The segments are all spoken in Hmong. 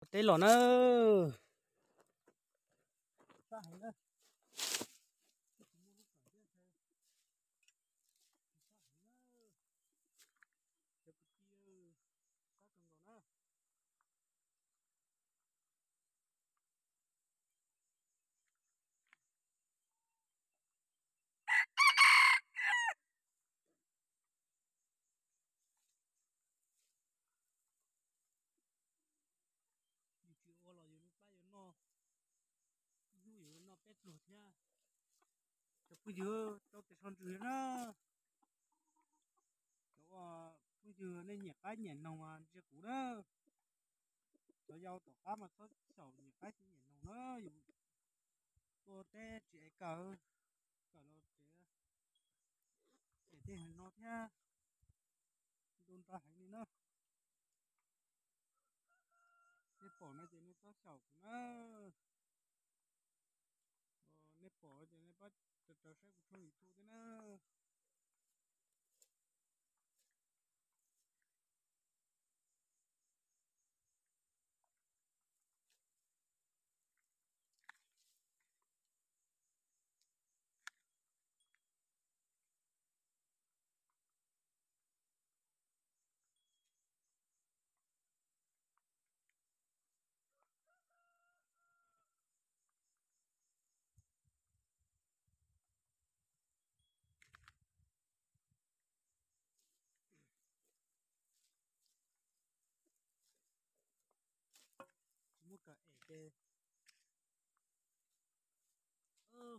Ua teb los na. Yus tsis ua los yus lub plab yuav noj, ib hnub yuav noj peb pluag thiab. Cov phooj ywg, rau tes so ntsws na. Cov phooj ywg nej nyiam qaib nyiam noog mas ntsia kuv na. Cov yau tom qab mas txhob xyaum nyiam qaib nyiam noog na. Yus tuaj teb tsis ev kawm, kawm los tsev, es tej heev no thiab, ntu nra heev li na. Nej pom no ces nej txhob xyaum kuv na. Nej pom ces nej pab raws saib kuv tshooj YouTube thiab na. Tsis muaj kawm es ces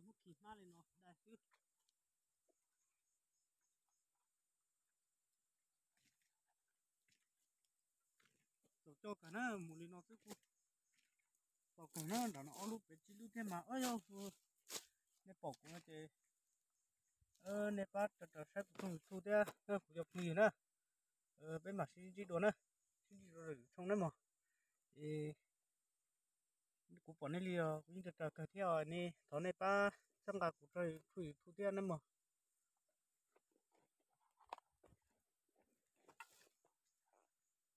muab khi hmab li no dai xwb. Tau coj kawg na, mus li no xwb kuj tau kawg na. Nram no ob lub pem tsib lub thiab mas, yog nej pom kuv no ces nej pab raws saib kuv tshooj YouTube thiab, kuv cov phooj ywg na. Peb mam sib ntsib dua na, sib ntsib dua lwm tshooj na mog. Es kuv pom nej li os, kuv yeej raws raws kawg thiab os, nej thov nej pab txhawb nqa kuv tshooj YouTube thiab na mog.